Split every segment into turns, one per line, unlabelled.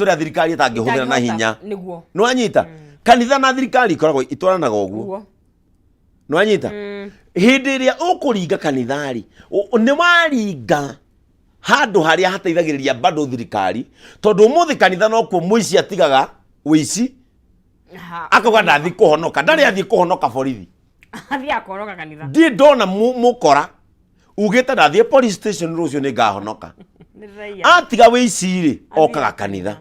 ĩrĩa thirikari ĩtangĩhũthĩra na
Ĩtangĩhota,
hinya.
Nĩguo.
Nĩwanyita? Kanitha na thirikari ikoragwo itwaranaga ũguo. Nĩwanyita? Hĩndĩ ĩrĩa ũkũringa kanitha-rĩ, nĩ waringa handũ harĩa hateithagĩrĩria bado thirikari, tondũ ũmũthĩ kanitha nokuo mũici atigaga ũici, akauga ndathiĩ kũhonoka, ndarĩ athiĩ kũhonoka borithi.
Athiĩ akoroga kanitha.
Ndirĩ ndona mũkora ugĩte ndathiĩ police station rũciũ nĩ ngahonoka.
Nĩ raia.
Atiga wĩici-rĩ, okaga kanitha.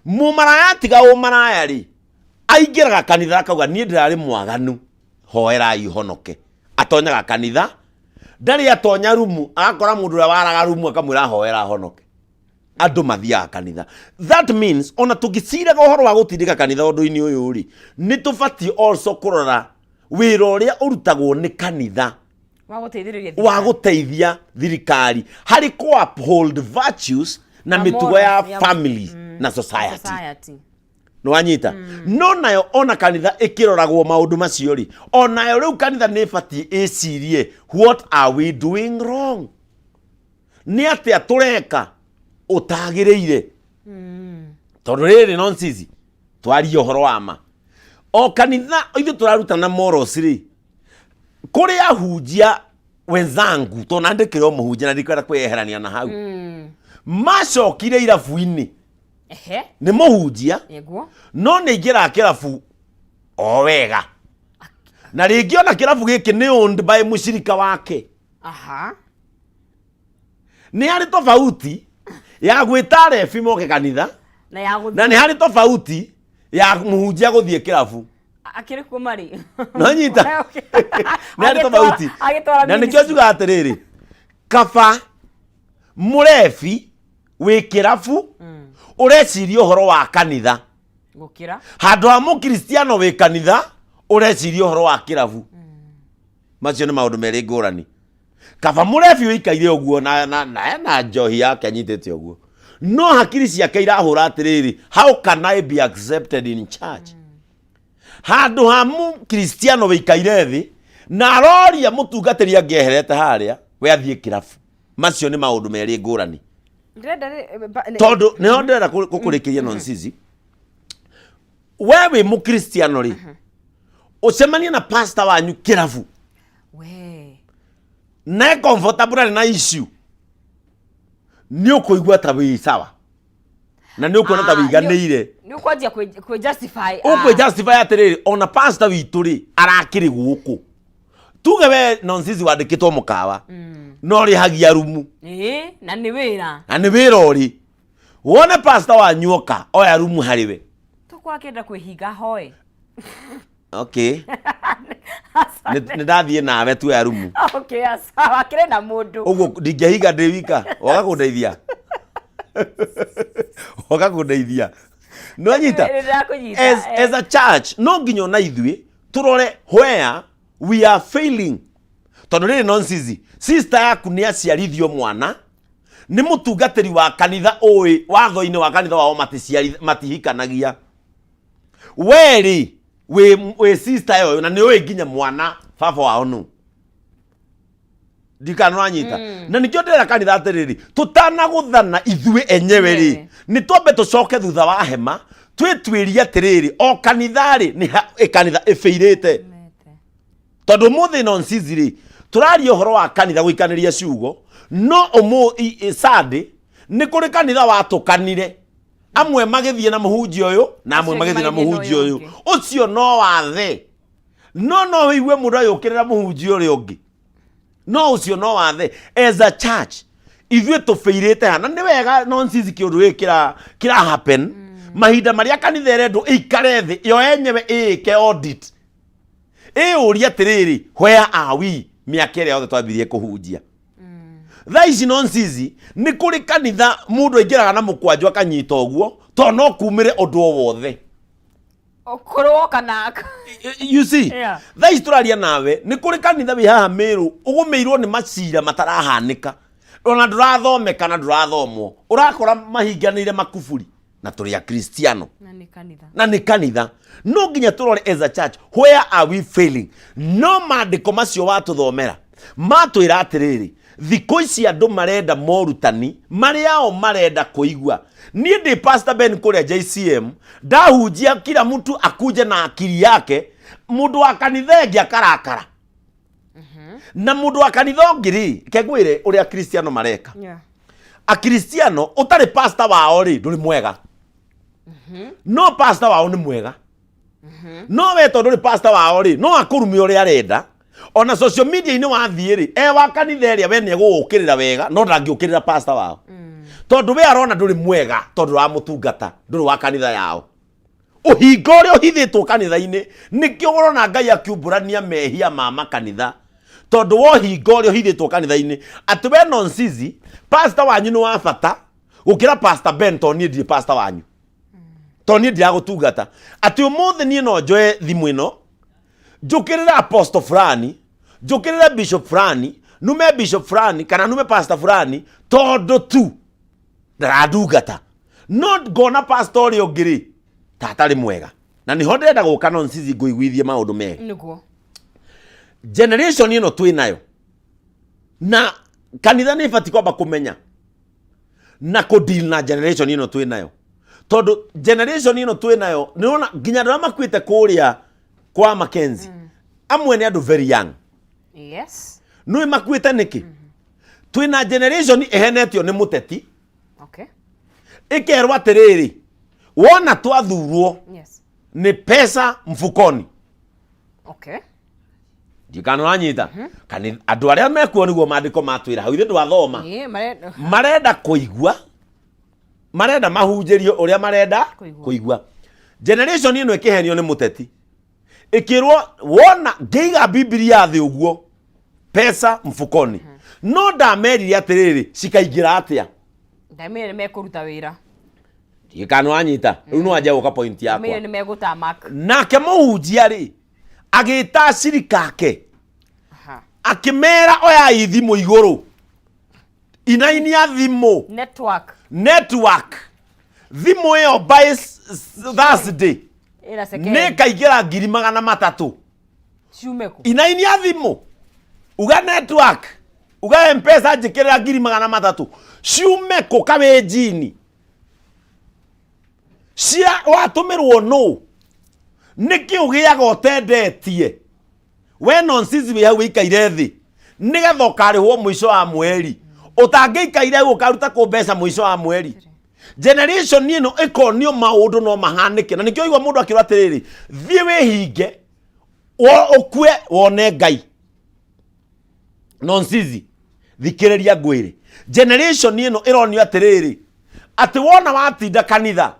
Mũmaraya atiga ũmaraya rĩ, aingĩraga kanitha akauga niĩ ndĩrarĩ mwaganu, hoerai honoke. Atonyaga kanitha, ndarĩ atonya rumu, agakora mũndũ ũrĩa waraga rumu akamwĩra hoera honoke. Andũ mathiaga kanitha. That means ona tũngĩciraga ũhoro wa gũtindĩka kanitha ũndũ-inĩ ũyũ rĩ, nĩ tũbatiĩ also kũrora wĩra ũrĩa ũrutagwo nĩ kanitha
Wa gũteithĩrĩria
wa
thirikari.
gũteithia thirikari harĩ kũ uphold virtues na
Na
mĩtugo ya
moral, ya-
family na society.
Society.
Nĩwanyita? No nayo ona kanitha ĩkĩroragwo maũndũ macio rĩ, onayo rĩu kanitha nĩ ĩbatiĩ ĩcirie, what are we doing wrong? Nĩ atĩa tũreka ũtagĩrĩire? Tondũ rĩrĩ nonsense, twarie ũhoro wa ma. O kanitha ithuĩ tũrarutana morals rĩ, kũrĩ ahunjia wenzangu, tondũ na ndĩkĩrĩ o mũhunjia na ndikwenda kwĩyeherania na hau, macokire irabu-inĩ. Nĩ mũhunjia, no nĩ aingĩraga kĩrabu o wega, na rĩngĩ ona kĩrabu gĩkĩ nĩ owned by mũcirika wake. Nĩ harĩ tofauti ya gwĩta arebi moke kanitha
na ya gũthiĩ.
Na nĩ harĩ tofauti ya mũhunjia gũthiĩ kĩrabu.
Akĩrĩ kuo marĩ.
Nonyita? Nĩ harĩ tofauti.
Agĩtwara
Na nĩkĩo
ministry.
njugaga atĩrĩrĩ, kaba mũrebi wĩ kĩrabu ũreciria ũhoro wa kanitha
gũkĩra
handũ ha mũkristiano wĩ kanitha ũreciria ũhoro wa kĩrabu. Macio nĩ maũndũ merĩ ngũrani. Kaba mũrebi ũikaire ũguo na njohi yake anyitĩte ũguo, no hakiri ciake irahũra atĩrĩrĩ, how can I be accepted in church? Handũ ha mũkristiano wĩikaire thĩ na aroria mũtungatĩri angĩeherete harĩa we athiĩ kĩrabu. Macio nĩ maũndũ merĩ ngũrani.
Ndĩrenda
Tondũ nĩho ndĩrenda gũkũrĩkĩria nonsizi. We wĩ mũkristiano rĩ, ũcemanie na pastor wanyu kĩrabu
We.
Na e comfortable na na issue, nĩ ũkũigua ta wĩ sawa na nĩ ũkuona ta
Ah,
wĩiganĩire.
Nĩ ũkwanjia kwĩ justify.
Ũkwĩ justify atĩrĩrĩ, ona pastor witũ rĩ, arakĩrĩ gũkũ. Tuge we nonsizi wandĩkĩtwo mũkawa, no rĩhagia rumu.
Ĩĩ, na nĩ wĩra.
Na nĩ wĩra ũrĩ wone pastor wanyu oka oya rumu harĩ we.
Tũkwa akĩenda kwĩhinga hoe.
Okay, nĩ ndathiĩ nawe tuoya rumu.
Okay, sawa, akĩrĩ na mũndũ.
Ũguo ndingĩhinga ndĩ wika, waga kũndeithia, waga kũndeithia, nĩwanyita?
Nĩ ndĩrakũnyita.
As a church no nginya ona ithuĩ tũrore where we are failing, tondũ rĩrĩ nonsizi, sister yaku nĩ aciarithio mwana nĩ mũtungatĩri wa kanitha, ũĩ watho-inĩ wa kanitha wao matihikanagia. We rĩ, wĩ sister yoyo na nĩ ũĩ nginya mwana baba wao nũ, ndikana nĩwanyita? Na nĩkĩo ndĩrera kanitha atĩrĩrĩ, tũtanagũthana ithuĩ enyewe rĩ, nĩ twambe tũcoke thutha wa hema twĩtuĩrie atĩrĩrĩ, o kanitha rĩ, nĩ ha ĩ kanitha ĩbĩirĩte? Tondũ ũmũthĩ nonsizi rĩ, tũraria ũhoro wa kanitha gũikanĩria ciugo, no ũmũ Sunday nĩ kũrĩ kanitha watũkanire, amwe magĩthiĩ na mũhunjia ũyũ na amwe
Acio angĩ
magĩthiĩ na
magĩthiĩ na
mũhunjia
ũyũ
ũyũ
ũngĩ.
Ũcio no wathe, no wĩigue mũndũ agĩũkĩrĩra mũhunjia ũrĩa ũngĩ, no ũcio no wathe. As a church ithuĩ tũbĩirĩte ha? Na nĩ wega nonsense kĩũndũ gĩkĩ kĩra happen mahinda marĩa kanitha ĩrendwo ĩikare thĩ yo enyewe ĩĩke audit, ĩyũrie atĩrĩrĩ, where are we? Mĩaka ĩrĩa yothe twambirie kũhunjia thaa ici nonsizi, nĩ kũrĩ kanitha mũndũ aingĩraga na mũkwanjũ akanyita ũguo, tondũ no kumĩre ũndũ o wothe.
Ũkũrwo kana
You see?
Yeah.
Thaa ici tũraria nawe nĩ kũrĩ kanitha wĩ haha Mĩrũ ũgũmĩirwo nĩ macira matarahanĩka, ona ndũrathomeka na ndũrathomwo, ũrakora mahinganĩire makuburi, na tũrĩ akristiano.
Na nĩ kanitha.
Na nĩ kanitha. No nginya tũrore as a church where are we failing. No maandĩko macio watũthomera matwĩra atĩrĩrĩ, Thikũ ici andũ marenda morutani marĩa o marenda kũigua. Niĩ ndĩ Pastor Ben kũrĩa JCM, ndahunjia kila mtu akuje na akili yake, mũndũ wa kanitha ĩngĩ akarakara. Na mũndũ wa kanitha ũngĩ rĩ, reke ngwĩre ũrĩa Akristiano mareka. Akristiano ũtarĩ pastor wao rĩ, ndũrĩ mwega. No pastor wao nĩ mwega. No we tondũ ndũrĩ pastor wao rĩ, no akũrume ũrĩa arenda. Ona social media-inĩ wathiĩ rĩ, e wa kanitha ĩrĩa we nĩ egũgũkĩrĩra wega, no ndangĩũkĩrĩra pastor wao. Tondũ we arona ndũrĩ mwega tondũ ũramũtungata, ndũrĩ wa kanitha yao. Ũhinga ũrĩa ũhithĩtwo kanitha-inĩ, nĩkĩo ũrona Ngai akiumbũrania mehia ma makanitha. Tondũ wa ũhinga ũrĩa ũhithĩtwo kanitha-inĩ, atĩ we nonsizi, pastor wanyu nĩ wa bata gũkĩra Pastor Ben tondũ niĩ ndirĩ pastor wanyu. Tondũ niĩ ndiragũtungata. Atĩ ũmũthĩ niĩ no njoe thimũ ĩno, njũkĩrĩre apostle fulani, njũkĩrĩre bishop fulani, nume bishop fulani kana nume pastor fulani tondũ tu ndarandungata. No ngona pastor ũrĩa ũngĩ rĩ, ta atarĩ mwega. Na nĩho ndĩrenda gũka nonsizi ngũiguithie maũndũ merĩ.
Nĩguo.
Generation ĩno twĩ nayo na kanitha nĩ ĩbatiĩ kwamba kũmenya na kũ deal na generation ĩno twĩ nayo, tondũ generation ĩno twĩ nayo nĩ ũrona nginya andũ arĩa makuĩte kũrĩa kwa Mackenzie amwe nĩ andũ very young. Nĩ makuĩte nĩkĩ? Twĩna generation ĩhenetio nĩ mũteti. Ĩkerwo atĩrĩrĩ, wona twathurwo nĩ pesa mfukoni. Ndikana ũranyita. Andũ arĩa mekuo nĩguo maandĩko matwĩra hau, ithuĩ ndwathoma.
Ĩĩ,
Marenda kũigua, marenda mahunjĩrio ũrĩa marenda
Kũigua.
kũigua. Generation ĩno ĩkĩhenio nĩ mũteti, ĩkĩrwo wona ngĩiga Bibilia thĩ ũguo, pesa mfukoni. No ndamerire atĩrĩrĩ, cikaingĩra atĩa?
Ndamerire nĩ mekũruta wĩra.
Ndikana ũranyita. Rĩu no anjia gũka point yakwa.
Ndamerire nĩ megũtamak.
Nake mũhunjia rĩ, agĩta acirika ake, akĩmera oyai thimũ igũrũ, inainia thimũ.
Network.
Network. Thimũ ĩyo by Thursday
Ĩna second.
nĩ ĩkaingĩra 300,000.
Ciume kũ?
Inainia thimũ, uga network, uga M-Pesa njĩkĩrĩra 300,000. Ciume kũ kawĩnjini? Cia watũmĩrwo nũ? Nĩkĩ ũgĩaga ũtendetie? We nonsense wĩ hau wĩikaire thĩ nĩgetha ũkarĩhwo mũico wa mweri. Ũtangĩikaire hau ũkaruta kũ mbeca mũico wa mweri? Generation ĩno ĩkonio maũndũ no mahanĩke, na nĩkĩo ũigua mũndũ akĩrwo atĩrĩrĩ, thiĩ wĩhinge ũkue wone Ngai. Nonsizi, thikĩrĩria ngwĩre, generation ĩno ĩronio atĩrĩrĩ, atĩ wona watinda kanitha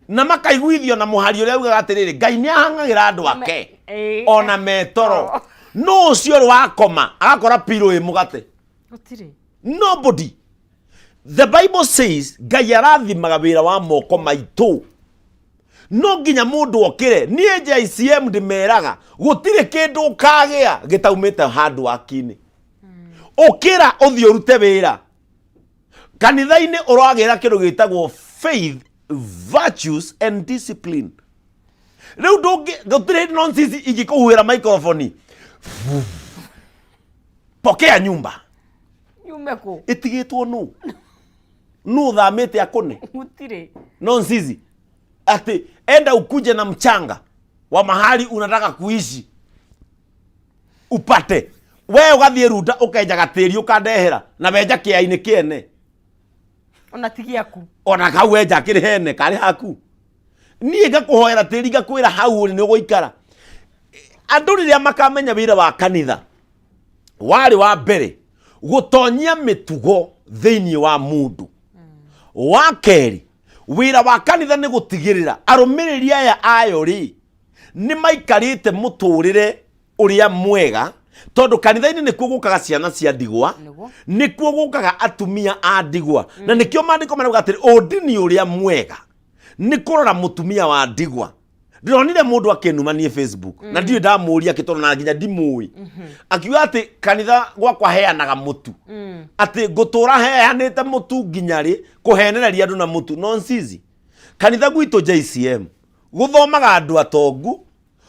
na makaiguithio na mũhari ũrĩa ugaga atĩrĩrĩ, Ngai nĩ ahang'agĩra andũ ake ona metoro. No ũcio ũrĩ wakoma agakora pillow ĩ mũgate.
Gũtirĩ.
Nobody. The Bible says Ngai arathimaga wĩra wa moko maitũ. No nginya mũndũ okĩre. Niĩ JCM ndĩmeraga gũtirĩ kĩndũ ũkagĩa gĩtaumĩte handũ wakinĩ. Ũkĩra ũthiĩ ũrute wĩra. Kanitha-inĩ ũragĩra kĩndũ gĩtagwo faith, virtues and discipline. Rĩu ndũngĩ, gũtirĩ hĩndĩ nonsense ingĩkũhuhĩra microphone. Pokea nyumba.
Yume kũ?
Ĩtigĩtwo nũ? Nũ ũthamĩte akũne?
Gũtirĩ.
Nonsense. Atĩ enda ukuje na mchanga wa mahali unataka kuishi upate. We ũgathiĩ runda ũkenja gatĩri ũkandehera na wenja kĩainĩ kĩene.
Ona ti gĩaku.
Ona kau wenja kĩrĩ hene karĩ haku. Niĩ ngakũhoera tĩri ngakwĩra hau ũrĩ nĩ ũgũikara. Andũ rĩrĩa makamenya wĩra wa kanitha warĩ wa mbere gũtonyia mĩtugo thĩinĩ wa mũndũ. Wa kerĩ, wĩra wa kanitha nĩ gũtigĩrĩra arũmĩrĩri aya ayo rĩ nĩ maikarĩte mũtũrĩre ũrĩa mwega, tondũ kanitha-inĩ nĩkuo gũkaga ciana cia ndigwa, nĩkuo gũkaga atumia a ndigwa, na nĩkĩo maandĩko marauga atĩrĩ, ũndini ũrĩa mwega nĩ kũrora mũtumia wa ndigwa. Ndĩronire mũndũ akĩnuma niĩ Facebook, na ndiũĩ ndamũria kĩ tondũ na nginya ndimũĩ, akiuga atĩ kanitha gwakwa heanaga mũtu, atĩ ngũtũra heanĩte mũtu nginya rĩ, kũhenereria andũ na mũtu. Nonsense. Kanitha gwitũ JCM gũthomaga andũ atongu,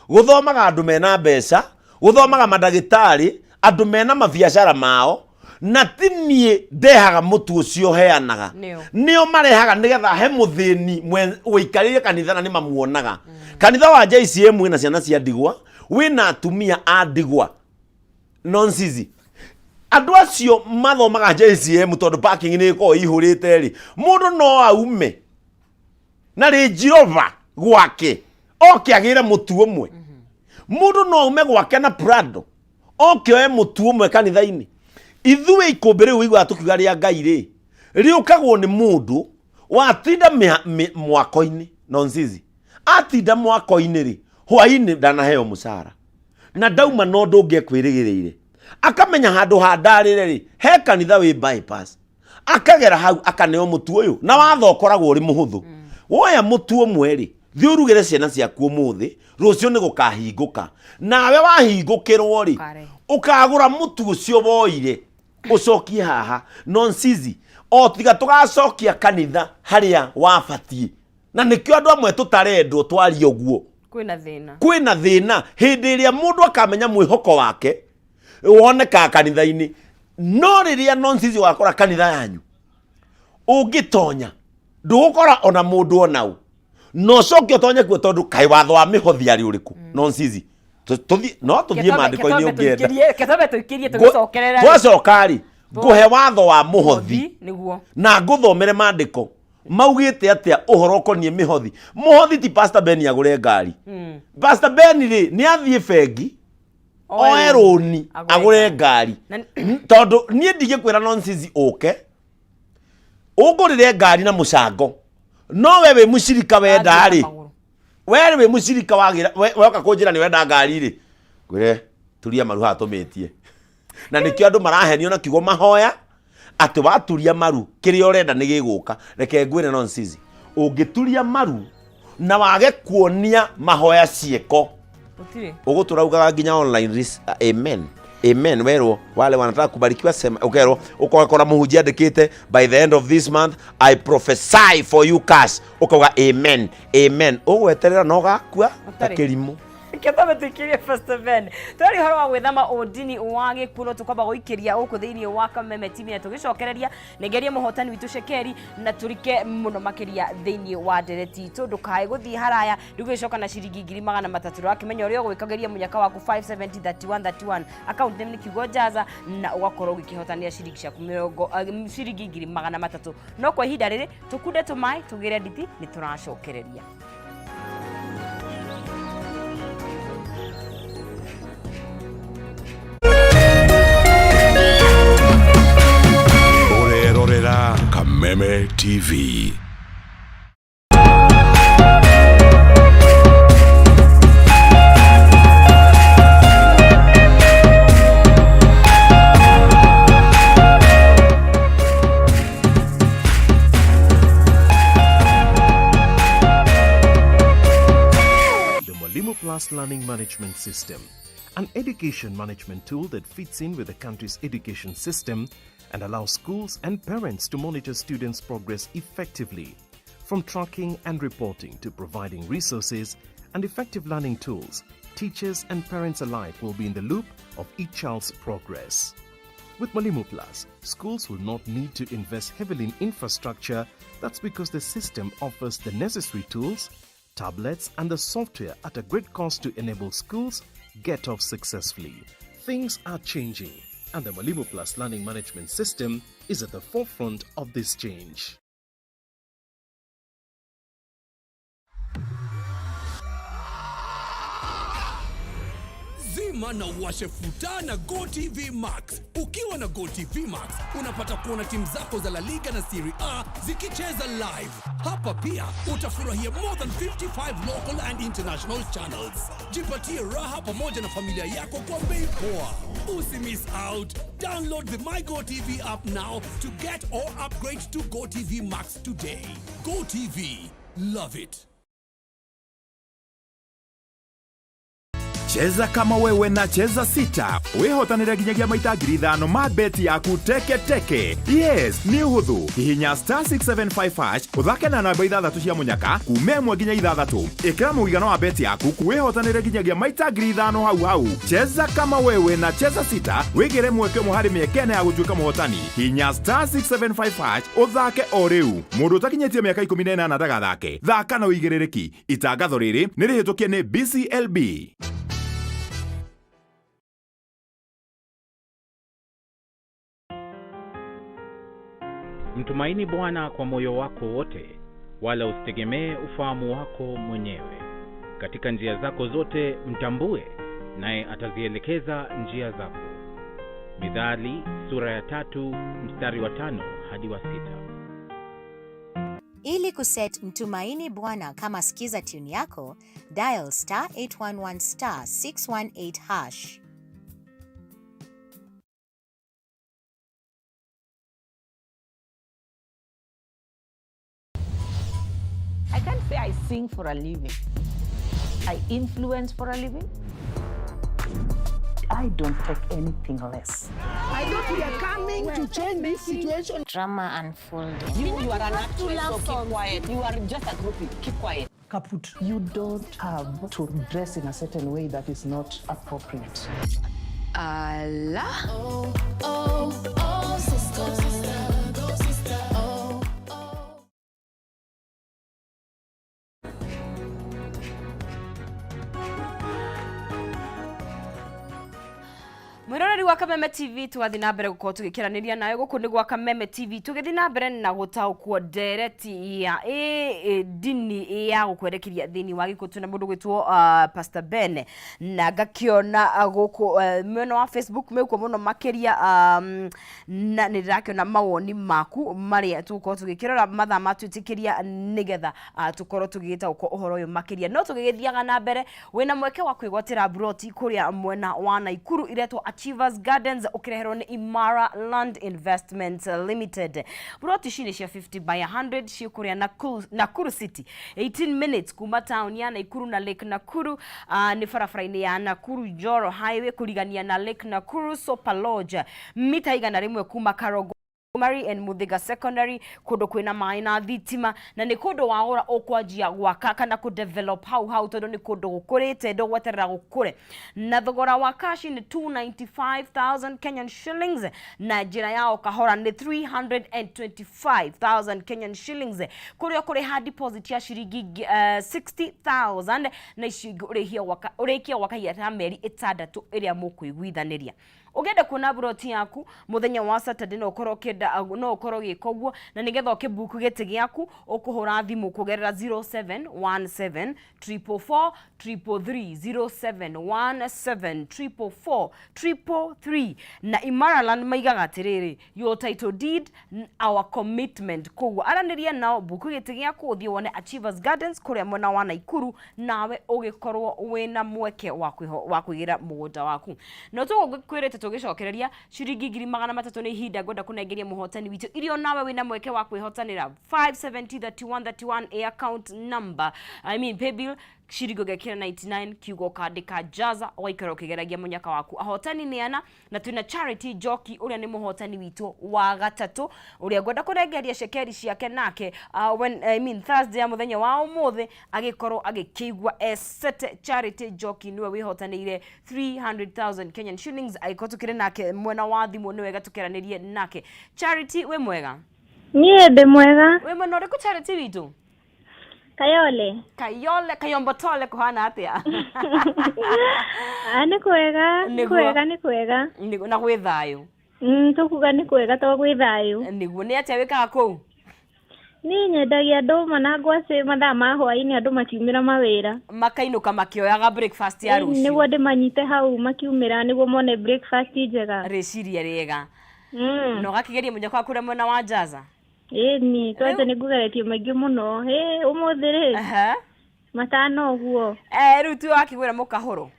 gũthomaga andũ mena mbeca, gũthomaga mandagĩtarĩ, andũ mena mabiacara mao. Na ti niĩ ndehaga mũtu ũcio heanaga.
Nĩo.
Nĩo marehaga nĩgetha he mũthĩni ũikarĩire kanitha na nĩ mamuonaga. Kanitha wa JCM wĩna ciana cia ndigwa, wĩna atumia a ndigwa nonsizi. Andũ acio mathomaga JCM tondũ parking nĩ ĩkoragwo ĩihũrĩte rĩ, mũndũ no aume na Range Rover gwake oke agĩre mũtu ũmwe. Mũndũ no aume gwake na Prado oke oe mũtu ũmwe kanitha-inĩ. Ithuĩ ikũmbĩ rĩu ũiguaga tũkiuga rĩa Ngai rĩ, rĩũkagwo nĩ mũndũ watinda mwako-inĩ nonsizi. Atinda mwako-inĩ rĩ, hwainĩ ndanaheo mũcara na ndauma na ũndũ ũngĩ ekwĩrĩgĩrĩire, akamenya handũ ha ndarĩre rĩ, he kanitha wĩ bypass, akagera hau akaneo mũtu ũyũ na watho ũkoragwo ũrĩ mũhũthũ. Woya mũtu ũmwe rĩ, thiĩ ũrugĩre ciana ciaku ũmũthĩ, rũciũ nĩ gũkahingũka. Nawe wahingũkĩrwo rĩ,
Ũkarehe.
Ũkagũra mũtu ũcio woire ũcokie haha nonsizi, o tiga tũgacokia kanitha harĩa wabatiĩ. Na nĩkĩo andũ amwe tũtarendwo twaria ũguo.
Kwĩna thĩna.
Kwĩna thĩna hĩndĩ ĩrĩa mũndũ akamenya mwĩhoko wake wonekaga kanitha-inĩ. No rĩrĩa nonsizi ũgakora kanitha yanyu ũngĩtonya ndũgũkora ona mũndũ ona ũ, na ũcoke ũtonye kuo tondũ kaĩ watho wa mĩhothi arĩ ũrĩkũ? Nonsizi no tũthiĩ maandĩko-inĩ ũngĩenda.
Ketombe tũikĩrie tũgĩcokerera.
Twacoka rĩ, ngũhe watho wa mũhothi
nĩguo
na ngũthomere maandĩko maugĩte atĩa ũhoro ũkoniĩ mĩhothi. Mũhothi ti Pastor Ben agũre ngari. Pastor Ben rĩ, nĩ athiĩ bengi oe rũni agũre ngari. Tondũ niĩ ndingĩkwĩra nonsizi ũke ũngũrĩre ngari na mũcango, no we wĩ mũcirika wenda rĩ, we wĩ mũcirika wagĩra woka kũnjĩra nĩ wenda ngari rĩ, ngwĩre turia maru haha tũmĩtie. Na nĩkĩo andũ marahenio na kiugo mahoya atĩ waturia maru kĩrĩa ũrenda nĩ gĩgũka. Reke ngwĩre nonsizi, ũngĩturia maru na wage kuonia mahoya ciĩko,
Gũtirĩ.
Ũgũtũra ugaga nginya online amen amen. Werwo wale wanataka kubarikiwa sema, ukerwo ukakora mũhunjia andĩkĩte by the end of this month I prophesy for you cash, ukauga amen amen, ũgweterera na ũgakua ta
Ũtarĩ.
kĩrimũ.
Ketombe tũikĩrie Pastor Ben. Tũraria ũhoro wa gwĩthema ũndini wa gĩkuũ, no tũkwamba gũikĩria gũkũ thĩinĩ wa Kameme TV na tũgĩcokereria nengerie mũhotani witũ cekeri na tũrike mũno makĩria thĩinĩ wa ndereti itũ. Ndũkae gũthiĩ haraya, ndũgĩcoka na ciringi 300,000. Ũrakĩmenya ũrĩa ũgwĩkageria mũnyaka waku 570 31 31, account name nĩ kiugo Jaza, na ũgakorwo ũgĩkĩhotanĩra ciringi ciaku mĩrongo ciringi 300,000. No kwa ihinda rĩrĩ tũkunde tũmaĩ tũgĩre nditi, nĩ tũracokereria.
Ũrerorera Kameme TV.
The Mwalimu Plus Learning Management System, an education management tool that fits in with the country's education system and allows schools and parents to monitor students' progress effectively. From tracking and reporting to providing resources and effective learning tools, teachers and parents alike will be in the loop of each child's progress. With Mwalimu Plus, schools will not need to invest heavily in infrastructure. That's because the system offers the necessary tools, tablets, and the software at a great cost to enable schools get off successfully. Things are changing, and the Mwalimu Plus Learning Management System is at the forefront of this change.
Zima na uwashe futa na GoTV Max. Ukiwa na GoTV Max unapata kuona timu zako za La Liga na Serie A zikicheza live. Hapa pia utafurahia more than 55 local and international channels. Jipatie raha pamoja na familia yako kwa bei poa. Usi miss out. Download the My GoTV app now to get or upgrade to GoTV Max today. GoTV. Love it.
Cheza kama wewe na Cheza Sita wĩhotanĩre nginyagia maita 5,000 ma beti yaku teke teke. Yes, nĩ ũhũthũ. Hihinya star 675 hash ũthake na namba ithathatũ cia mũnyaka kuma 1 nginya 6. Ĩkĩra mũigana wa beti yaku wĩhotanĩre nginyagia maita 5,000 hau hau. Cheza kama wewe na Cheza Sita wĩgĩre mweke ũmwe harĩ mĩeke ĩna ya gũtuĩka mũhotani. Hihinya star 675 hash ũthake o rĩu. Mũndũ ũtakinyĩtie mĩaka 18 ndagathake. Thaka na ũigĩrĩrĩki. Itangatho rĩrĩ nĩ rĩhĩtũkie nĩ BCLB.
Mtumaini Bwana kwa moyo wako wote, wala usitegemee ufahamu wako mwenyewe. Katika njia zako zote mtambue, naye atazielekeza njia zako. Mithali sura ya 3 mstari wa 5 hadi wa 6.
Ili kuset Mtumaini Bwana kama skiza tune yako, dial star 811 star 618 hash.
I can't say I sing for a living. I influence for a living. I don't take anything less.
I thought we are coming to change this situation.
Drama unfolding.
You are an actress, so keep quiet. You are just a groupie. Keep quiet. Kaput. You don't have to dress in a certain way that is not appropriate.
Allah. Oh, oh, oh, sister, sister, go sister, oh, oh.
Mwiroreri wa Kameme TV, twathi na mbere gukorwo tugikiraniria nawe guku ni gwa Kameme TV, tugithi na mbere na gutaukwo ndereti ya ndini ya gukwerekeria thiini wa gikuũ. Twina mundu gwitwo Pastor Ben na ngakiona guku mwena wa Facebook mekuo muno makiria, na nĩ ndĩrakĩona mawoni maku marĩa tũgũkorwo tũgĩkĩrora mathaa matwĩtĩkĩria nĩgetha tũkorwo tũgĩgĩtaũkwo ũhoro ũyũ makĩria. No tũgĩgĩthiaga na mbere, wĩna mweke wa kwĩgwatĩra broti kũrĩa mwena wa Naikuru iretwo Achievers Gardens, ũkĩreherwo nĩ Imara Land Investment Limited. Broti ici nĩ cia 50 by 100, ciĩ kũrĩa Nakuru City, 18 minutes kuma town ya Nakuru na Lake Nakuru, nĩ barabara-inĩ ya Nakuru Njoro Highway kũrigania na Lake Nakuru Super Lodge, mita 100 kuma Karogo Primary and Muthiga Secondary, kundu kwina maĩ na thitima, na nĩ kundu wagũra ũkwanjia gwaka kana kũ develop hau hau, tondu nĩ kundu gũkũrĩte, ndũgweterera gũkũre. Na thogora wa cash nĩ 295,000 Kenyan shillings, na njĩra ya kahora nĩ 325,000 Kenyan shillings, kũrĩa ũkũrĩha deposit ya ciringi 60,000 na icio ingĩ ũrĩkie gwaka ihinda rĩa mĩeri 6 ĩrĩa mũkũiguithanĩria. Ũngĩenda kuona buroti yaku mũthenya wa Saturday, no ũkorwo ũkĩenda, no ũkorwo ũgĩka ũguo, na nĩgetha ũkĩbuku gĩtĩ gĩaku ũkũhũra thimũ kũgerera 0717 444 333, 0717 444 333. Na Imara Land maigaga atĩrĩrĩ, your title deed, our commitment. Koguo aranĩria nao, buku gĩtĩ gĩaku, ũthiĩ wone Achievers Gardens kũrĩa mwena wa Naikuru, nawe ũgĩkorwo wĩna mweke wa kwĩgĩra mũgũnda waku. No tũgũkwĩrĩte tũgĩcokereria ciringi 300,000 nĩ ihinda ngwenda kũnengeria mũhotani witũ, irio nawe wĩna mweke wa kwĩhotanĩra 570 31 31 a account number, I mean paybill, ciringi ũgekĩra 99 kiugo ũkandĩka jaza, ũgaikara ũkĩgeragia mũnyaka waku. Ahotani nĩ ana, na twĩna Charity Njoki ũrĩa nĩ mũhotani witũ wa gatatũ, ũrĩa ngwenda kũrengeria cekeri ciake nake when, I mean Thursday ya mũthenya wa ũmũthĩ, agĩkorwo agĩkĩigua esete. Charity Njoki nĩwe wĩhotanĩire 300,000 Kenyan shillings. Agĩkorwo tũkĩrĩ nake mwena wa thimũ, nĩ wega tũkĩaranĩrie nake. Charity, wĩ mwega?
Niĩ ndĩ mwega.
Wĩ mwena ũrĩkũ, Charity witũ?
Kayole.
Kayole, Kayombotole kuhana atia?
Nĩ kwega, nĩ kwega, nĩ kwega.
Nĩguo, na gwĩ thayũ?
Tũkuga nĩ kwega to gwĩ thayũ.
Nĩguo, nĩ atĩa wĩkaga kũu?
Niĩ nyendagia ndũma na ngwacĩ mathaa ma hwaĩ-inĩ andũ makiumĩra mawĩra.
Makainũka makĩoyaga breakfast ya rũciũ.
Nĩguo ndĩmanyite hau makiumĩra nĩguo mone breakfast njega.
Rĩciria rĩega. Na ũgakĩgeria mũnyaka waku ũrĩa mwena wa Njaza?
Ĩni, twanja nĩ ngũgeretie maingĩ mũno. Ũmũthĩ rĩ? 5 ũguo.
Rĩu tiwe wakĩgwĩra mũkahũro?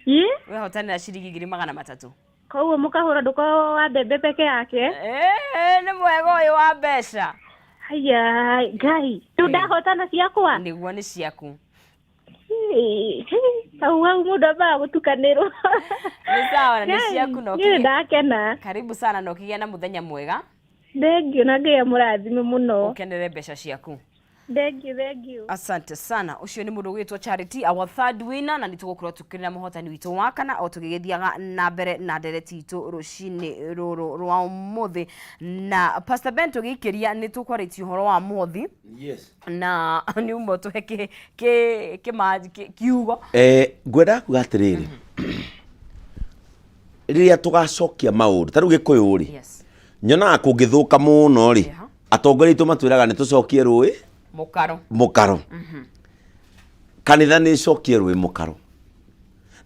Ĩ?
Wehotanĩra ciringi 300,000.
Koguo mũkahũro ndũkoragwo wa mbembe peke yake?
Nĩ mwega ũyũ wa mbeca.
Haya, Ngai, rĩu ndahotana ciakwa?
Nĩguo, nĩ ciaku.
Ĩĩ, hau hau mũndũ ambaga gũtukanĩrwo.
Nĩ sawa na nĩ ciaku na
Niĩ
ũkĩgĩe
ndakena.
Karibu sana na ũkĩgĩe na mũthenya mwega.
Thengiũ na Ngai amũrathime mũno.
Ũkenere mbeca ciaku.
Thengiũ, thengiũ.
Asante sana. Ũcio nĩ mũndũ ũgwĩtwo Charity, our third winner, na nĩ tũgũkorwo tũkĩrĩ na mũhotani witũ wa kana o tũgĩgĩthiaga na mbere na ndereti itũ rũcinĩ rũrũ rwa ũmũthĩ. Na Pastor Ben, tũgĩikĩria nĩ tũkwarĩtie ũhoro wa mũhothi.
Yes.
Na nĩ uma ũtũhe kĩ, kĩ, kĩ, kĩ, kiugo.
Ngwendaga kuga atĩrĩrĩ, rĩrĩa tũgacokia maũndũ ta rĩu gĩkũyũ rĩ, nyonaga kũngĩthũka mũno rĩ, atongoria aitũ matwĩraga nĩ tũcokie rũĩ
mũkaro.
Mũkaro. Kanitha nĩ ĩcokie rũĩ mũkaro.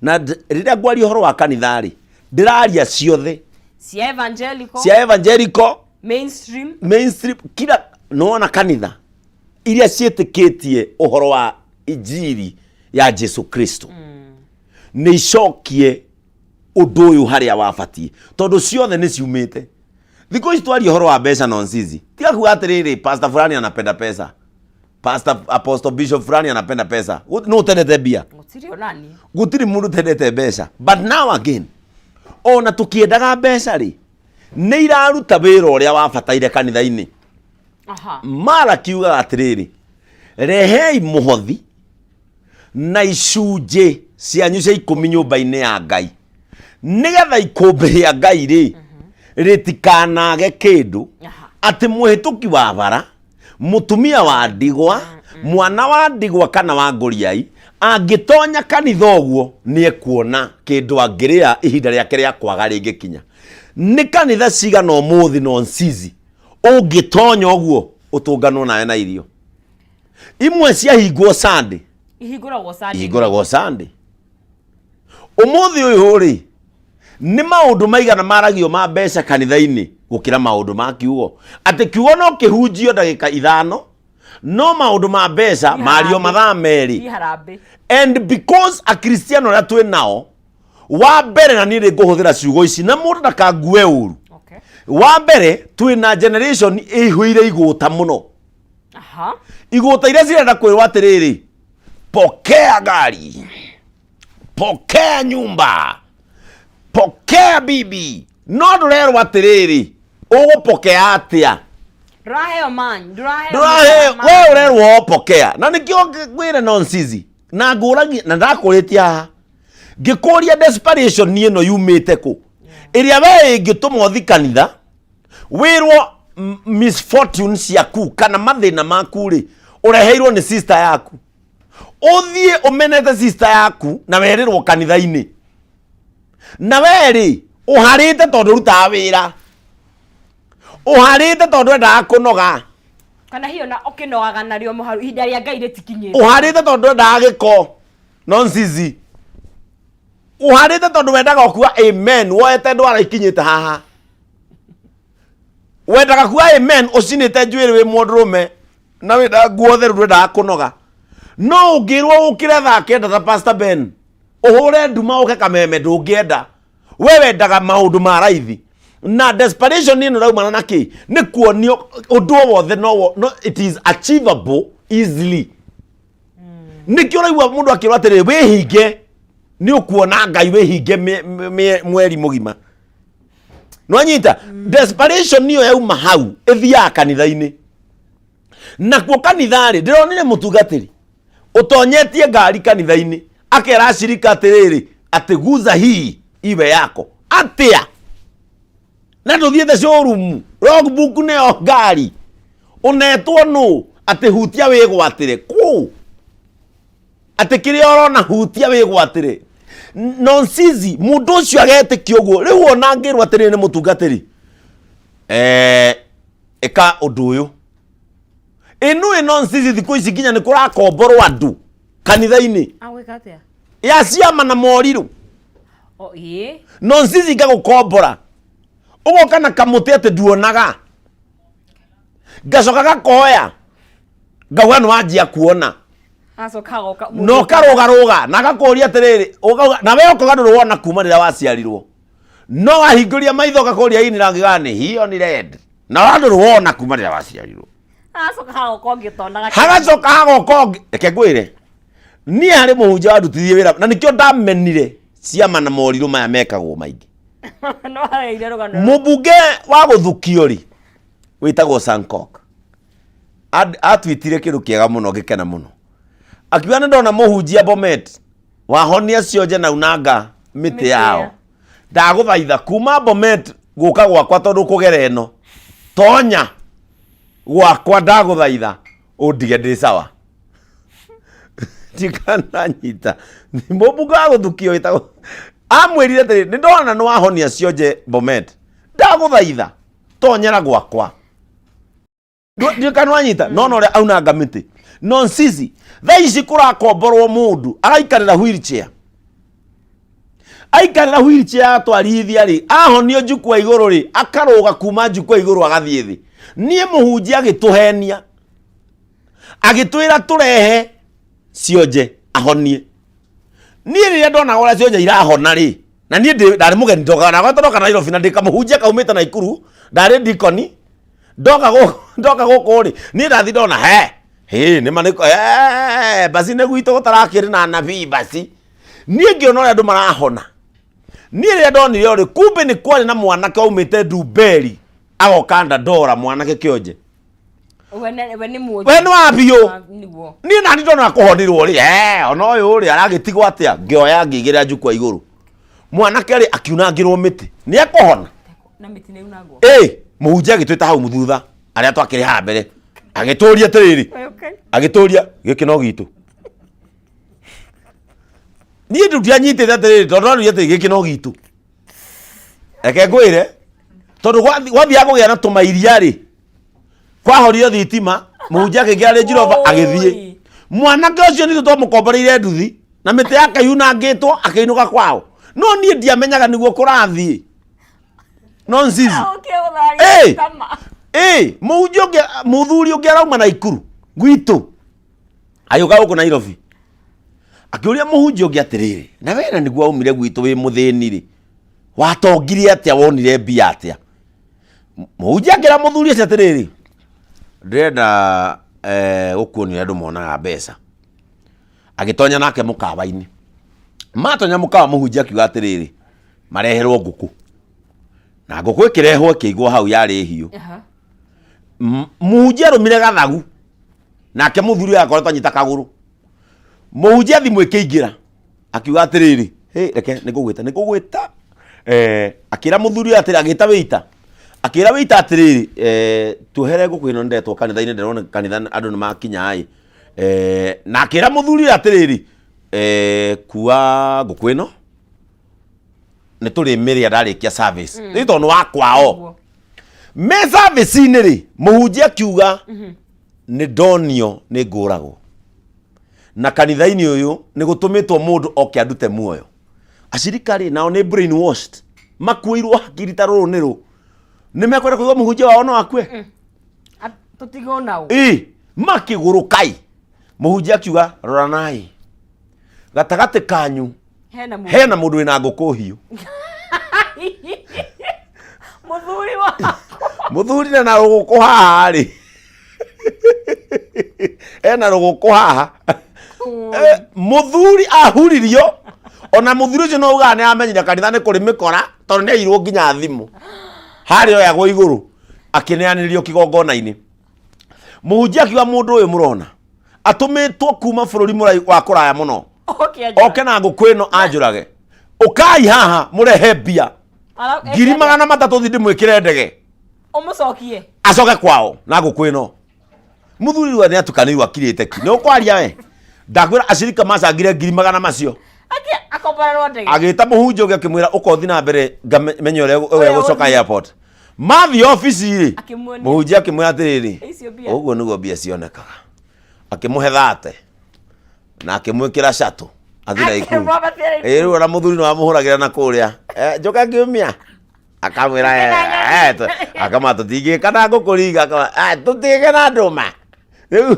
Na rĩrĩa ngwaria ũhoro wa kanitha rĩ, ndĩraria ciothe.
Cia evangelical.
Cia evangelical.
Mainstream.
Mainstream, kila nĩwona kanitha iria ciĩtĩkĩtie ũhoro wa injiri ya Jesu Kristo nĩ icokie ũndũ ũyũ harĩa wabatiĩ, tondũ ciothe nĩ ciumĩte. Thikũ ici twaria ũhoro wa mbeca nonsizi, tiga kuga atĩrĩrĩ, pastor fulani anapenda pesa, pastor apostle bishop fulani anapenda pesa. Nũ ũtendete mbia?
Gũtirĩ onani.
Gũtirĩ mũndũ ũtendete mbeca. But now again, ona tũkĩendaga mbeca rĩ, nĩ iraruta wĩra ũrĩa wabataire kanitha-inĩ. Mara kiugaga atĩrĩrĩ, rehei mũhothi na icunjĩ cianyu cia 10 nyũmba-inĩ ya Ngai, nĩgetha ikũmbĩ rĩa Ngai rĩ rĩtikanage kĩndũ, atĩ mũhĩtũki wa bara, mũtumia wa ndigwa, mwana wa ndigwa kana wa ngũriai angĩtonya kanitha ũguo nĩ ekuona kĩndũ angĩrĩa ihinda rĩake rĩa kwaga rĩngĩkinya. Nĩ kanitha cigana ũmũthĩ nonsizi ũngĩtonya ũguo ũtũnganwo nawe na irio? Imwe ciahingwo Sunday.
Ihingũragwo Sunday.
Ihingũragwo Sunday. Ũmũthĩ ũyũ rĩ, nĩ maũndũ maigana maragio ma mbeca kanitha-inĩ gũkĩra maũndũ ma kiugo, atĩ kiugo no kĩhunjio ndagĩka 5, no maũndũ ma mbeca mario mathaa 2.
Ti harambĩ.
And because akristiano arĩa twĩ nao wa mbere, na niĩ nĩ ngũhũthĩra ciugo ici na mũndũ ndakangue ũru, wa mbere twĩ na generation ĩihũire igũta mũno. Igũta iria cirenda kwĩrwo atĩrĩrĩ, pokea gari, pokea nyumba, pokea bibi, no ndũrerwo atĩrĩrĩ, ũgũpokea atĩa?
Ndũraheo man, ndũraheo.
Ndũraheo, we ũrerwo pokea. Na nĩkĩo ngwĩre nonsizi na ngũragia na ndakũrĩtie haha ngĩkũria, desperation ĩno yumĩte kũ, ĩrĩa we ĩngĩtũma ũthi kanitha wĩrwo misfortune ciaku kana mathĩna maku rĩ, ũreheirwo nĩ sister yaku, ũthiĩ ũmenete sister yaku na werĩrwo kanitha-inĩ, na we rĩ ũharĩte tondũ ũrutaga wĩra, ũharĩte tondũ endaga kũnoga.
Kana hiyo na ũkĩnogaga narĩo mũharu ihinda rĩa Ngai rĩtikinyĩte.
Ũharĩte tondũ endaga gĩko nonsizi, ũharĩte tondũ wendaga ũkua amen woete ndwara ikinyĩte haha, wendaga kuga amen ũcinĩte njuĩrĩ wĩ mũndũrũme na wĩna nguo theru, ndwendaga kũnoga. No ũngĩrwo ũkĩre thaa 9 ta Pastor Ben, ũhũre nduma ũke kameme, ndũngĩenda. We wendaga maũndũ ma raithi. Na desperation ĩno ĩraumana na kĩ? Nĩ kuonio ũndũ o wothe no it is achievable easily. Nĩkĩo ũraigua mũndũ akĩrwo atĩrĩrĩ, wĩhinge nĩ ũkuona Ngai, wĩhinge mweri mũgima. Nwanyita desperation niyo yauma hau ĩthiaga kanitha-inĩ. Nakuo kanitha-rĩ, ndĩronire mũtungatĩri ũtonyetie ngari kanitha-inĩ akera acirika atĩrĩrĩ, atĩ guza hii iwe yako. Atĩa na ndũthiĩte showroom, logbook nĩyo ngari, ũnetwo nũ atĩ hutia wĩgwatĩre kũ, atĩ kĩrĩa ũrona hutia wĩgwatĩre nonsizi. Mũndũ ũcio agetĩkia ũguo. Rĩu ona ngĩrwo atĩrĩrĩ nĩ mũtungatĩri, ĩka ũndũ ũyũ ĩno nonsizi. Thikũ ici nginya nĩ kũrakomborwo andũ kanitha-inĩ.
Agwĩka atĩa?
Ya ciama na morirũ.
O ĩĩ.
Nonsizi ngagũkombora, ũgoka na kamũtĩ atĩ nduonaga, ngacoka gakoya ngauga nĩ wanjia kuona.
Acoka agoka.
Na ũkarũgarũga na agakũria atĩrĩrĩ, ũkauga na we ũkauga ndũrĩ wona kuma rĩrĩa waciarirwo, no wahingũria maitho ũgakũria hii ni rangi gani? Hiyo ni red. Na wa ndũrĩ wona kuma rĩrĩa waciarirwo.
Acoka hagoka ũngĩ ũtonaga.
Hagacoka hagoka ũngĩ. Reke ngwĩre, Niĩ harĩ mũhunjia wandutithirie wĩra na nĩkĩo ndamenire ciama na morirũ maya mekagwo maingĩ.
No areire rũgano.
Mũmbunge wa gũthukio rĩ wĩtagwo Sankok atwitire kĩndũ kĩega mũno ngĩkena mũno, akiuga nĩ ndona mũhunjia Bomet wahonia cionje na unanga mĩtĩ
Mĩtĩ
yao
ya.
Ndagũthaitha kuma Bomet gũka gwakwa tondũ kũgera ĩno tonya gwakwa, ndagũthaitha ũndige ndĩ sawa. Ndikananyita mũmbunge wa gũthukio wĩtagwo amwĩrire atĩrĩ, nĩ ndona nĩ wahonia cionje Bomet, ndagũthaitha tonyera gwakwa. Ndikanwanyita nona ũrĩa aunanga mĩtĩ nonsizi. Thaa ici kũrakomborwo mũndũ agaikarĩra wheelchair, aikarĩra wheelchair atwarithia rĩ, ahonio njukwa igũrũ rĩ, akarũga kuma njukwa igũrũ agathiĩ thĩ. Niĩ mũhunjia agĩtũhenia agĩtwĩra tũrehe cionje ahonie. Niĩ rĩrĩa ndonaga ũrĩa cionje irahona rĩ, na niĩ ndarĩ mũgeni, ndokaga na ndoka Nairobi na ndĩ kamũhunjia kaumĩte Naikuru, ndarĩ ndikoni, ndoka gũkũ, ndoka gũkũ rĩ, niĩ ndathi ndona he hĩ nĩ ma nĩ basi nĩ gwitũ gũtarakĩrĩ na nabii. Basi niĩ ngĩona ũrĩa andũ marahona. Niĩ rĩrĩa ndonire ũrĩ kumbe nĩ kwarĩ na mwanake waumĩte Ndumberi agoka Dandora, mwanake kĩonje.
We nĩ muonju.
We nĩ wa biũ.
Nĩguo.
Niĩ nani ndona kũhonirwo rĩ, ona ũyũ rĩ aragĩtigwo atĩa, ngĩoya ngĩigĩrĩra njukwa igũrũ. Mwanake rĩ akiunangĩrwo mĩtĩ nĩ ekũhona.
Na mĩtĩ nĩ yunagwo.
Ĩ mũhunjia agĩtwĩta hau thutha arĩa twakĩrĩ haha mbere, agĩtũria atĩrĩrĩ, agĩtũria gĩkĩ no gitũ. Niĩ ndũ ndianyitĩte atĩrĩrĩ, tondũ ndaruire atĩrĩ, gĩkĩ no gitũ, reke ngwĩre, tondũ gwathiaga kũgĩa na tũmairia rĩ, kwahorio thitima, mũhunjia akĩingĩra Range Rover agĩthiĩ. Mwanake ũcio nitũ twamũkomboreire nduthi na mĩtĩ yake yunangĩtwo akĩinũka kwao, no niĩ ndiamenyaga nĩguo kũrathiĩ no nzizi.
Ĩ,
ĩ mũhunjia ũngĩ, mũthuri ũngĩ arauma Naikuru gwitũ agĩũka gũkũ Nairobi, akĩũria mũhunjia ũngĩ atĩrĩrĩ, na we na nĩguo waumire gwitũ wĩ mũthĩni rĩ, watongire atĩa, wonire mbia atĩa? Mũhunjia akĩra mũthuri ũcio atĩrĩrĩ, ndĩrenda gũkuonia ũrĩa andũ monaga mbeca. Agĩtonya nake mũkawa-inĩ, matonya mũkawa, mũhunjia akiuga atĩrĩrĩ, mareherwo ngũkũ, na ngũkũ ĩkĩrehwo ĩkĩigwo hau yarĩ hiũ. Mũhunjia arũmire gathagu, nake mũthuri ũyũ akoretwo anyita kagũrũ. Mũhunjia thimũ ĩkĩingĩra, akiuga atĩrĩrĩ, "Hĩ, reke nĩngũgwĩta, nĩngũgwĩta." Akĩra mũthuri ũyũ atĩrĩ, agĩta wĩita, akĩra wĩita atĩrĩrĩ, "Tuohere ngũkũ ĩno, nĩndetwo kanitha-inĩ, ndĩrona kanitha andũ nĩmakinya ĩ." Na akĩra mũthuri ũyũ atĩrĩrĩ, "Kua ngũkũ ĩno, nĩ tũrĩmĩrĩa ndarĩkia service." Rĩu tondũ nĩ wa kwao me service-inĩ rĩ, mũhunjia akiuga, "Nĩ ndonio nĩ ngũragwo na kanitha-inĩ ũyũ, nĩ gũtũmĩtwo mũndũ oke andute muoyo." Acirika rĩ, nao nĩ brainwashed, makuĩirwo hakiri ta rũrũ nĩ rũ nĩ mekwenda kũigua mũhunjia wao no akue.
Tũtigwo nao.
Ĩ makĩgũrũkai, mũhunjia akiuga, "Roranai gatagatĩ kanyu,
hena mũndũ,
hena mũndũ wĩna ngũkũ hiũ."
Mũthuri wa
Mũthuri na rũgũkũ haha rĩ, ena rũgũkũ haha. Mũthuri ahuririo, ona mũthuri ũcio no ugaga nĩ amenyire kanitha nĩ kũrĩ mĩkora, tondũ nĩ airwo nginya thimũ harĩa oyagwo igũrũ akĩneanĩrio kĩgongona-inĩ. Mũhunjia akiuga, "Mũndũ ũyũ mũrona atũmĩtwo kuma bũrũri mũraihu wa kũraya mũno
oke anjũrage.
Oke na ngũkũ ĩno anjũrage. Ũkai haha mũrehe mbia 300,000 thi ndĩmwĩkĩre ndege
ũmũcokie
acoke kwao na ngũkũ ĩno." Mũthuri rĩu nĩ atukanĩirwo, akirĩte ki, nĩ ũkwaria we. Ndakwĩra acirika macangire ngiri magana macio.
Ati akomborerwo ndege.
Agĩta mũhunjia ũngĩ akĩmwĩra, "Ũka ũthiĩ na mbere ngamenye ũrĩa ũrĩa gũcoka airport." Mathiĩ obici rĩ,
Akĩmuonia.
Mũhunjia akĩmwĩra atĩrĩrĩ,
Icio mbia.
"Ũguo nĩguo mbia cionekaga." Akĩmũhe thate na akĩmwĩkĩra catũ athiĩ na ikuru.
Akĩmwambatia na
Ĩ rĩu ona mũthuri nĩ wamũhũragĩra na kũrĩa, "Njũka kiumia," akamwĩra, akama, "Tũtingĩka na ngũkũ riga," akama, "Tũtingĩka na ndũma." Rĩu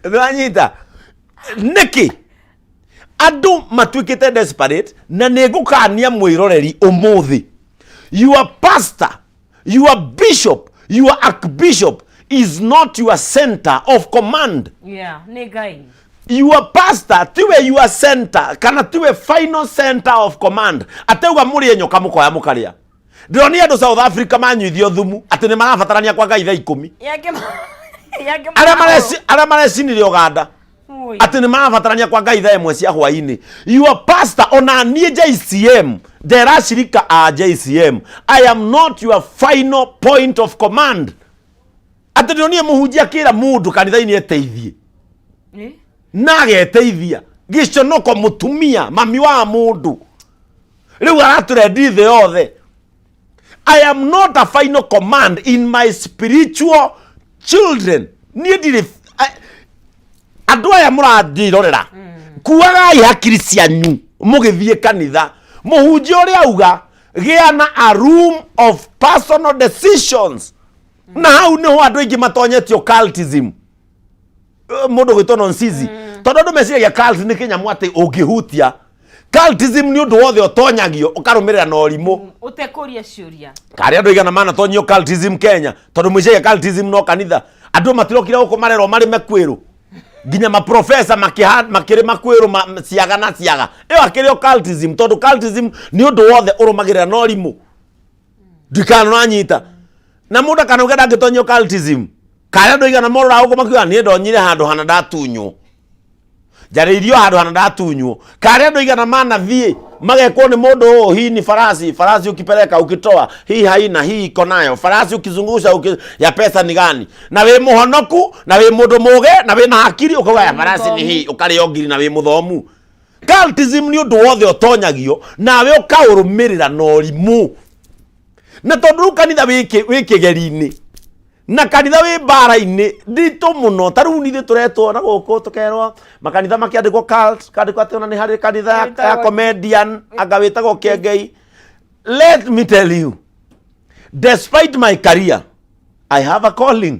nĩwanyita nĩkĩ andũ matuĩkĩte desperate. Na nĩ ngũkania mwĩroreri ũmũthĩ, your pastor, your bishop, your archbishop is not your center of command.
Yeah, nĩ Ngai.
Your pastor tiwe your center kana tiwe final center of command atauga mũrĩe nyoka mũkoya mũkarĩa. Ndĩronire andũ South Africa manyuithio thumu atĩ nĩ marabatarania kwa Ngai thaa 10.
Yangĩ
Arĩa marecinire Uganda
Ui.
atĩ nĩ marabatarania kwa Ngai thaa 1 cia hwainĩ. Your pastor, ona niĩ JCM nderacirika a JCM, I am not your final point of command. Atĩ ndĩronire mũhunjia akĩra mũndũ kanitha-inĩ eteithie na ageteithia gĩconoko mũtumia mami wa mũndũ rĩu aratũrendi thĩ yothe. I am not a final command in my spiritual children. Niĩ ndirĩ andũ aya mũrandirorera, kuagai hakiri cianyu mũgĩthiĩ kanitha. Mũhunjia ũrĩa auga gĩa na a room of personal decisions, na hau nĩho andũ aingĩ matonyetio cultism. Mũndũ gwĩtwo nonsizi, tondũ andũ meciragia cult nĩ kĩnyamũ atĩ ũngĩhutia. Cultism nĩ ũndũ wothe ũtonyagio ũkarũmĩrĩra na ũrimũ
ũtekũria ciũria.
Karĩ andũ igana manatonyio cultism Kenya, tondũ mwĩcagia cultism no kanitha. Andũ matirokire gũkũ marerwo marĩme kwĩrũ, nginya maprofesa makĩrĩma kwĩrũ ciaga na ciaga. Ĩyo akĩrĩ occultism, tondũ cultism nĩ ũndũ wothe ũrũmagĩrĩra na ũrimũ. Ndikana ũranyita na mũndũ akanauga ndangĩtonyio cultism. Karĩ andũ igana morũra gũkũ makiuga niĩ ndonyire handũ hana ndatunywo, njarĩirio handũ hana ndatunywo. Karĩ andũ igana manathiĩ magekwo nĩ mũndũ ũũ, hii ni farasi, farasi ukipeleka ukitoa, hii haina, hii iko nayo, farasi ukizungusha ya pesa ni gani? Na wĩ mũhonoku na wĩ mũndũ mũge na wĩ na hakiri, ũkauga ya farasi ni hii, ũkarĩo ngiri na wĩ mũthomu. Cultism nĩ ũndũ wothe ũtonyagio nawe ũkaũrũmĩrĩra na ũrimũ. Na tondũ rĩu kanitha wĩ kĩgeri-inĩ na kanitha wĩ mbara-inĩ nditũ mũno, ta rĩu ithuĩ tũretwo na gũkũ tũkerwo makanitha makĩandĩkwo cult, kandĩkwo atĩ ona nĩ harĩ kanitha ya comedian anga wĩtagwo Kĩengei. Let me tell you, despite my career, I have a calling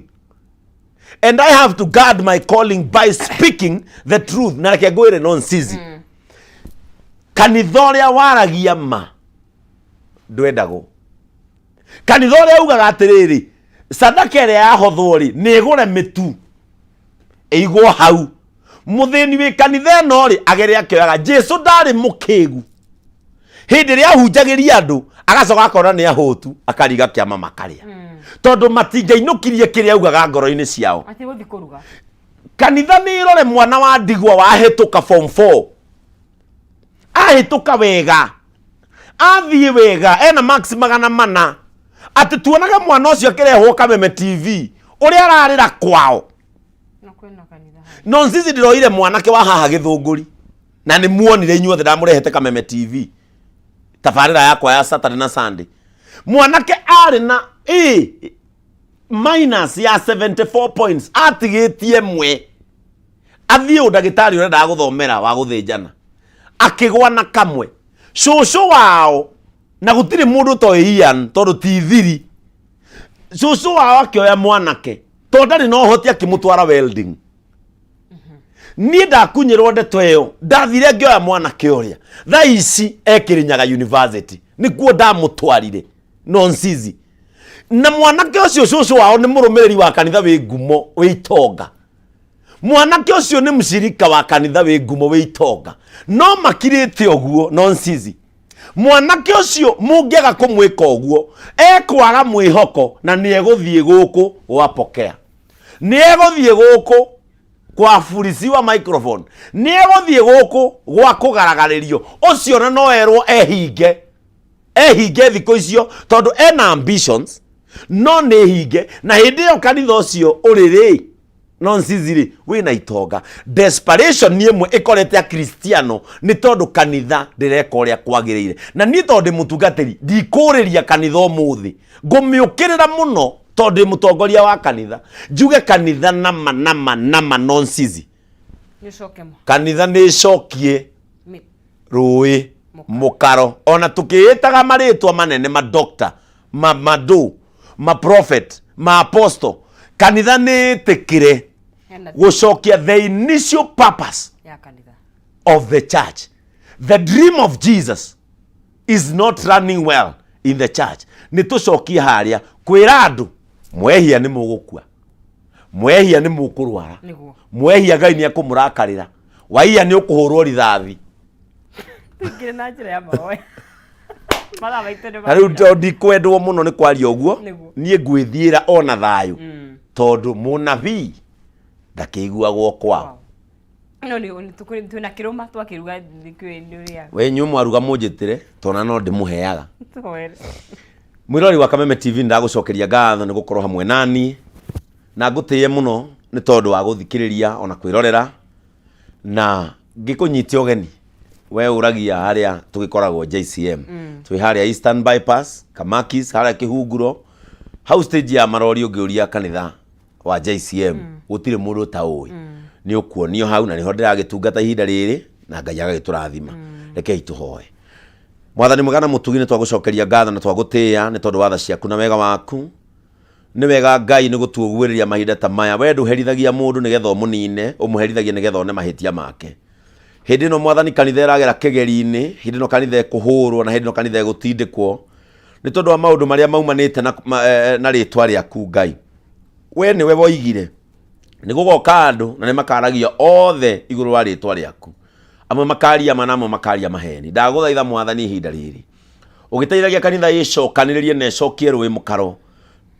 and I have to guard my calling by speaking the truth. Na reke ngwĩre nonsizi, kanitha ũrĩa waragia ma ndwendagwo. Kanitha ũrĩa ugaga atĩrĩrĩ, sadaka ĩrĩa yahothwo rĩ, nĩ ĩgũre mĩtu ĩigwo hau, mũthĩni wĩ kanitha ĩno rĩ agere akĩoyaga. Jesu ndarĩ mũkĩgu, hĩndĩ ĩrĩa ahunjagĩria andũ agacoka akona nĩ ahũtu, akariga kĩama makarĩa, tondũ matingĩainũkirie kĩrĩa augaga ngoro-inĩ ciao.
Atĩ gũthiĩ kũruga.
Kanitha nĩ ĩrore mwana wa ndigwa wahĩtũka form 4, ahĩtũka wega, athiĩ wega, ena max 400, atĩ tuonaga mwana ũcio akĩrehwo Kameme TV ũrĩa ararĩra kwao.
Na kwĩna kanitha.
No sisi ndĩroire mwanake wa haha Gĩthũngũri, na nĩ muonire inyuothe ndamũrehete Kameme TV tabarĩra yakwa ya Saturday na Sunday. Mwanake arĩ na A minus ya 74 points, atigĩtie ĩmwe athiĩ ũndagĩtarĩ ũrĩa endaga gũthomera wa gũthĩnjana, akĩgwa na kamwe. Cũcũ wao, na gũtirĩ mũndũ ũtoĩ Ian tondũ ti thiri, cũcũ wao akĩoya mwanake tondũ ndarĩ na ũhoti, akĩmũtwara welding. Niĩ ndakunyĩrwo ndeto ĩyo, ndathire ngĩoya mwanake ũrĩa thaa ici e Kĩrĩnyaga University, nĩkuo ndamũtwarire nonsizi. Na mwanake ũcio cũcũ wao nĩ mũrũmĩrĩri wa kanitha wĩ ngumo wĩ itonga. Mwanake ũcio nĩ mshirika wa kanitha wĩ ngumo wĩ itonga, no makirĩte ũguo nonsizi. Mwanake ũcio mũngĩaga kũmwĩka ũguo, ekwaga mwĩhoko na nĩ egũthiĩ gũkũ gwapokea, nĩ egũthiĩ gũkũ kwa furisiwa microphone, nĩ egũthiĩ gũkũ gwa kũgaragarĩrio. Ũcio na no erwo ehinge, ehinge thikũ icio, tondũ ena ambitions no nĩ hinge. Na hĩndĩ ĩyo kanitha ũcio ũrĩ rĩ nonsizi rĩ wĩna itonga. Desperation nĩ ĩmwe ĩkorete akristiano nĩ tondũ kanitha ndĩreka ũrĩa kwagĩrĩire. Na niĩ tondũ ndĩ mũtungatĩri, ndikũrĩria kanitha ũmũthĩ, ngũmĩũkĩrĩra mũno tondũ ndĩ mũtongoria wa kanitha. Njuge kanitha nama nama nama nonsizi.
Nĩũcoke ma.
Kanitha nĩ ĩcokie rũĩ mũkaro, ona tũkĩĩtaga marĩtwa manene, ma doctor, ma madu, ma prophet, ma apostle. Kanitha nĩ ĩtĩkĩre
Hena
gũcokia the initial purpose
ya kanitha
of the church. The dream of Jesus is not running well in the church. Nĩ tũcokie harĩa kwĩra andũ, mwehia nĩ mũgũkua, mwehia nĩ mũkũrwara,
Nĩguo.
mwehia Ngai nĩ ekũmũrakarĩra. Waiya nĩ ũkũhũrwo rithathi.
Tũingĩre na njĩra ya mahoya. Mathaa maitũ nĩ
Na rĩu
mathira.
to ndikwendwo mũno nĩ kwaria ũguo.
Nĩguo.
Niĩ ngwĩthiĩra ona thayũ, tondũ mũnabii ndakĩiguagwo kwao.
No nĩ twĩna kĩrũma twakĩruga nĩ ũrĩa.
We inyuĩ mwaruga mũnjĩtĩre, tona no ndĩmũheaga.
Tũhoere.
Mwĩrori wa Kameme TV, ndagũcokeria ngatho nĩ gũkorwo hamwe nani, na ngũtĩe mũno nĩ tondũ wa gũthikĩrĩria ona kwĩrorera, na ngĩkũnyite ũgeni. We ũragia harĩa tũgĩkoragwo JCM. Twĩ harĩa Eastern Bypass, Kamakis, harĩa Kĩhunguro hau stage ya marori. Ũngĩũria kanitha wa JCM, gũtirĩ mũndũ ũtaũĩ, nĩ ũkuonio hau, na nĩho ndĩragĩtungata ihinda rĩrĩ, na Ngai agagĩtũrathima. Rekei tũhoe. Mwathani mwega na mũtugi, nĩ twagũcokeria ngatho na twagũtĩĩa nĩ tondũ wa tha ciaku na wega waku. Nĩ wega Ngai nĩ gũtuũguĩrĩria mahinda ta maya. We ndũherithagia mũndũ nĩgetha ũmũnine, ũmũherithagia nĩgetha one mahĩtia make. Hĩndĩ ĩno, Mwathani, kanitha ĩragera kĩgeri-inĩ, hĩndĩ ĩno kanitha ĩkũhũrwo, na hĩndĩ ĩno kanitha ĩgũtindĩkwo nĩ tondũ wa maũndũ marĩa maumanĩte na rĩtwa rĩaku. Ngai, we nĩwe woigire nĩ gũgoka andũ na nĩ makaragia othe igũrũ wa rĩtwa rĩaku, amwe makaria ma na amwe makaria maheni. Ndagũthaitha, Mwathani, ihinda rĩrĩ ũgĩteithagia kanitha ĩcokanĩrĩrie na ĩcokie rũĩ mũkaro.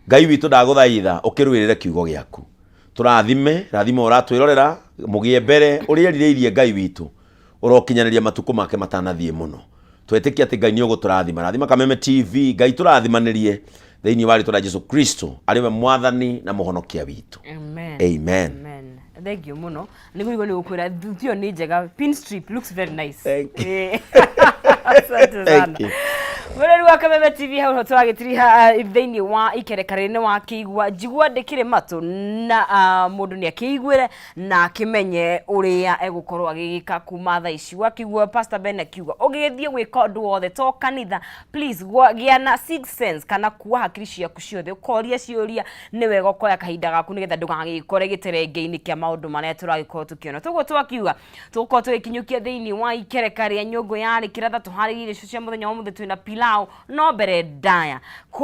Ngai witũ, ndagũthaitha ũkĩrũĩrĩre kiugo gĩaku. Tũrathime, rathima ũratwĩrorera, mũgĩe mbere ũrĩa erirĩirie. Ngai witũ, ũrokinyanĩria matukũ make matanathiĩ mũno. Twetĩkia atĩ Ngai nĩ ũgũtũrathima. Rathima Kameme TV, Ngai, tũrathimanĩrie thĩinĩ wa rĩtwa rĩa Jesu Kristo, arĩ we Mwathani na Mũhonokia witũ.
Amen.
Amen.
Amen. Thank you mũno. Nĩ kũigua nĩ gũkwĩra thuti ĩyo nĩ njega. Pinstripe looks very nice.
Thank you.
Asante sana.
Thank you.
Mwĩrori wa Kameme TV, hau nĩho tũragĩtiriha thĩinĩ wa ikereka rĩrĩ. Nĩ wakĩigua njigua ndĩkĩrĩ matũ na mũndũ nĩ akĩiguĩre na akĩmenye ũrĩa egũkorwo agĩgĩka kuma thaa ici. Wakĩigua Pastor Ben akiuga ũgĩgĩthiĩ gwĩka ũndũ wothe to kanitha, please gĩa na sixth sense kana kuoa hakiri ciaku ciothe, ũkoria ciũria. Nĩ wega ũkoya kahinda gaku nĩgetha ndũgagĩkore gĩterenge-inĩ kĩa maũndũ marĩa tũragĩkorwo tũkĩona. Toguo twakiuga tũgũkorwo tũgĩkinyũkia thĩinĩ wa ikereka rĩa nyũngũ ya rĩkĩratha. Tũharĩrie irio cia mũthenya wa ũmũthĩ, twĩna pilau, no mbere ndaya.